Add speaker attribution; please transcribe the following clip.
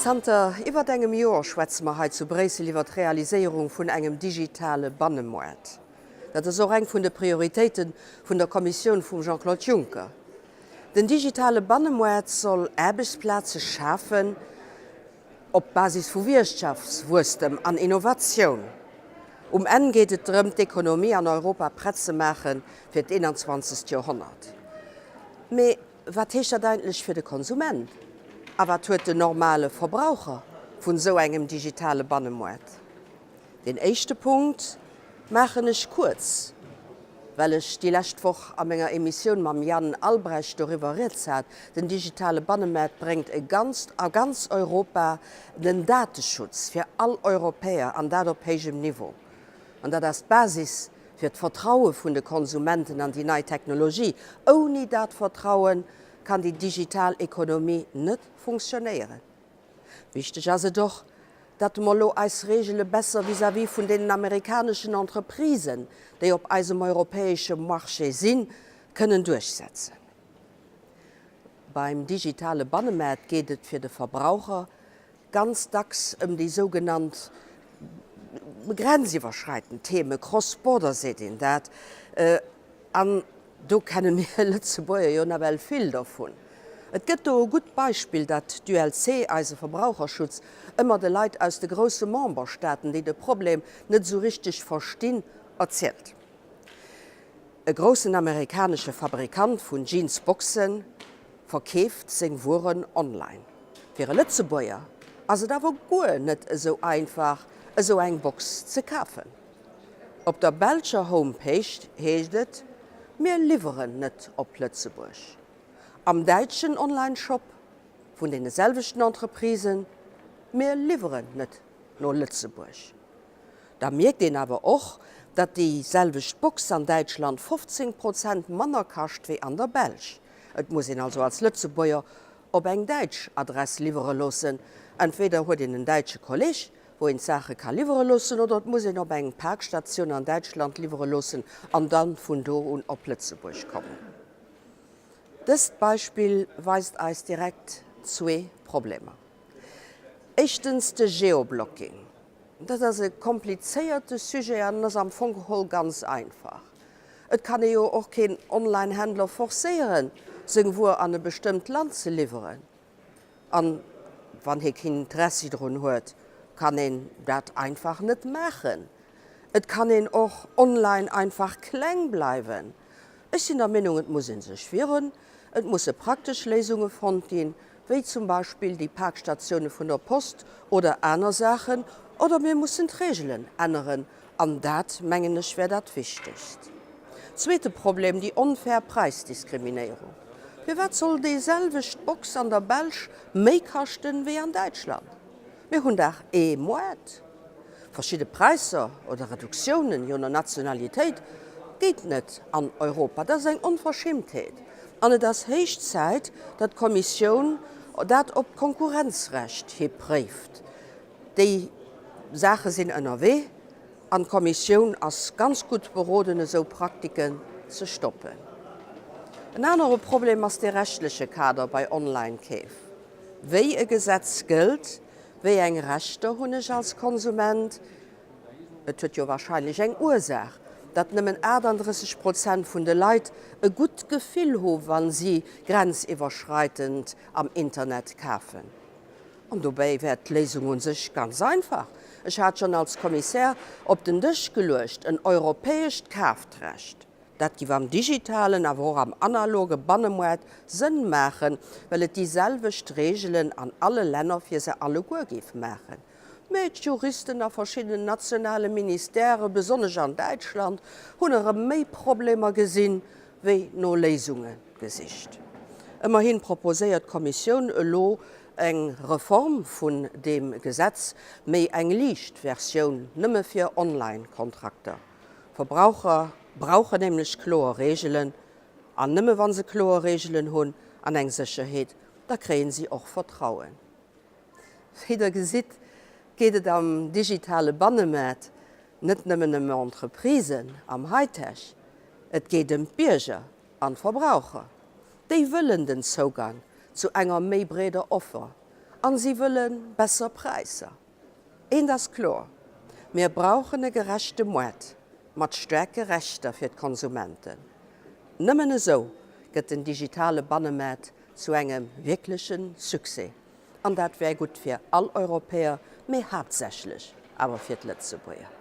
Speaker 1: Zanter iwwert engem Joer schwätze mer hei zu Bréissel iwwer d'Realiséierung vun engem digitale Bannemoart. Dat ass och eng vun de Prioritéite vun der Kommissioun vum Jean-Claude Juncker. Den digitale Bannemoart soll Aarbechtsplaze schafen op Basis vu Wirtschaftswuesstem an Innovatioun. Um Enn geet et drëm, d'Ekonomie an Europa prett ze maache fir d'21. Joerhonnert. Mee wat heescht dat eigentlech fir de Konsument? A wat huet den normale Verbraucher vun esou engem digitale Bannemoart? Deen éischte Punkt maachen ech kuerz, well ech déi lescht Woch a menger Emissioun mam Jan Albrecht doriwwer rieds hat, Den digitale Bannemaart bréngt e ganzt a ganz Europa den Dateschutz fir all Europäer, an dat op héijem Niveau. An dat ass d'Basis fir d'Vertraue vun de Konsumenten an déi nei Technologie. Ouni dat Vertraue kann déi digital Ekonomie net funktionéieren. Wichteg ass et och, datt mer elo eis Regele besser vis-à-vis vun deenen amerikaneschen Entreprisen, déi op eisem europäesche Marché sinn, kënnen duerchsetzen. Beim digitale Bannemaart geet et fir de Verbraucher ganz dacks ëm déi sougenannt grenziwwerschreitend Themen, cross-border seet een dat, an Do kenne mir Lëtzebuerger jo nawell vill dovun. Et gëtt do e gutt Beispill, dat d'ULC, eise Verbraucherschutz, ëmmer de Leit aus de grousse Memberstaaten, déi de Problem net esou richteg verstinn, erzielt. E groussen amerikanesche Fabrikant vun Jeansboxe verkeeft seng Wueren online. Fir e Lëtzebuerger ass et awer guer net esou einfach, esou eng Box ze kafen. Op der belscher Homepage heescht et, Mir liwweren net op Lëtzebuerg. Am däitschen Online-Shop vun deene selwechten Entreprisen, Mir liwweren net no Lëtzebuerg. Da mierkt een awer och, datt déi selwecht Box an Däitschland 15 Prozent manner kascht wéi an der Belsch. Et muss een also als Lëtzebuerger op eng däitsch Adress liwwere loossen. Entweder huet een en däitsche Kolleg, wou een d'Saache ka liwwere loossen, oder et muss een op eng Parkstatioun an Däitschland liwwere loossen an dann vun do un op Lëtzebuerg kommen. Dëst Beispill weist eis direkt zwee Problemer. Éischtens de Geoblocking. Dat ass e komplizéierte Sujet an ass am Fong geholl ganz einfach. Et kann ee jo och keen Online-Händler forcéieren, seng Wuer an e bestëmmt Land ze liwweren. An wann hie keen Interessi drun huet, kann een dat einfach net maachen. Et kann een och online einfach kleng bleiwen. Ech sinn der Meenung, et muss ee sech wieren, et musse praktesch Léisunge fonnt ginn, wéi zum Beispill déi Parkstatioune vun der Post oder aner Saachen, oder mir mussen d'Reegelen änneren An dat, mengen ech, wär dat Wichtegst. Zweete Problem, déi onfair Präisdiskriminéierung. Firwat soll déi selwecht Box an der Belsch méi kaschten wéi an Däitschland? Mir hunn dach ee Moart. Verschidde Präisser oder Reduktiounen, jo no Nationalitéit, geet net an Europa. Dat ass eng Onverschimtheet. An et ass héich Zäit, datt d'Kommissioun dat op d'Konkurrenzrecht hi préift. Déi Saache sinn ënnerwee an d'Kommissioun ass ganz gutt beroden, esou Praktiken ze stoppen. En anere Problem ass de rechtleche Kader bei Online-Keef. Wéi e Gesetz gëllt? Wéi eng Rechter hunn ech als Konsument? Et huet jo wahrscheinlech eng Ursaach, datt nëmmen 38 Prozent vun de Leit e gutt Gefill hu wa si grenziwwerschreitend am Internet kafen. An dobäi wär d'Léisung u sech ganz einfach, ech hat schonn als Kommissär op den Dësch geluecht, en europäescht Kaftrecht. Dat giff am digitalen, awer och am analoge Bannemoart Sënn maachen, well et déi selwecht Reegelen an alle Länner fir se alleguer géif maachen. Mä d'Juristen a verschiddenen nationale Ministèrë, besonnesch an Däitschland, hunn erëm méi Problemer gesinn, wéi no Léisunge gesicht. Ëmmerhin proposéiert d'Kommissioun elo eng Reform vun deem Gesetz, méi eng liicht Versioun nëmme fir Online-Kontrakter. Verbraucher brauchen nämlech kloer Reegelen, an nëmme wa se kloer Reegelen hunn an eng Sécherheet, da kréien si och Vertrauen. Wéi Der gesitt, geet et am digitale Bannemaart net nëmmen ëm Entreprisen am Hightech, et geet ëm d'Bierger an d'Verbraucher. Déi wëllen den Zougang zu enger méi breeder Offer. An si wëlle besser Präisser. Eent ass kloer, Mir brauchen e gerechte Moart mat staarke Rechter fir d'Konsumenten. Nëmmen esou gëtt den digitale Bannemaart zu engem wierkleche Succès. An dat wär gutt fir all Europäer, mee haaptsächlech awer fir d'Lëtzebuerger.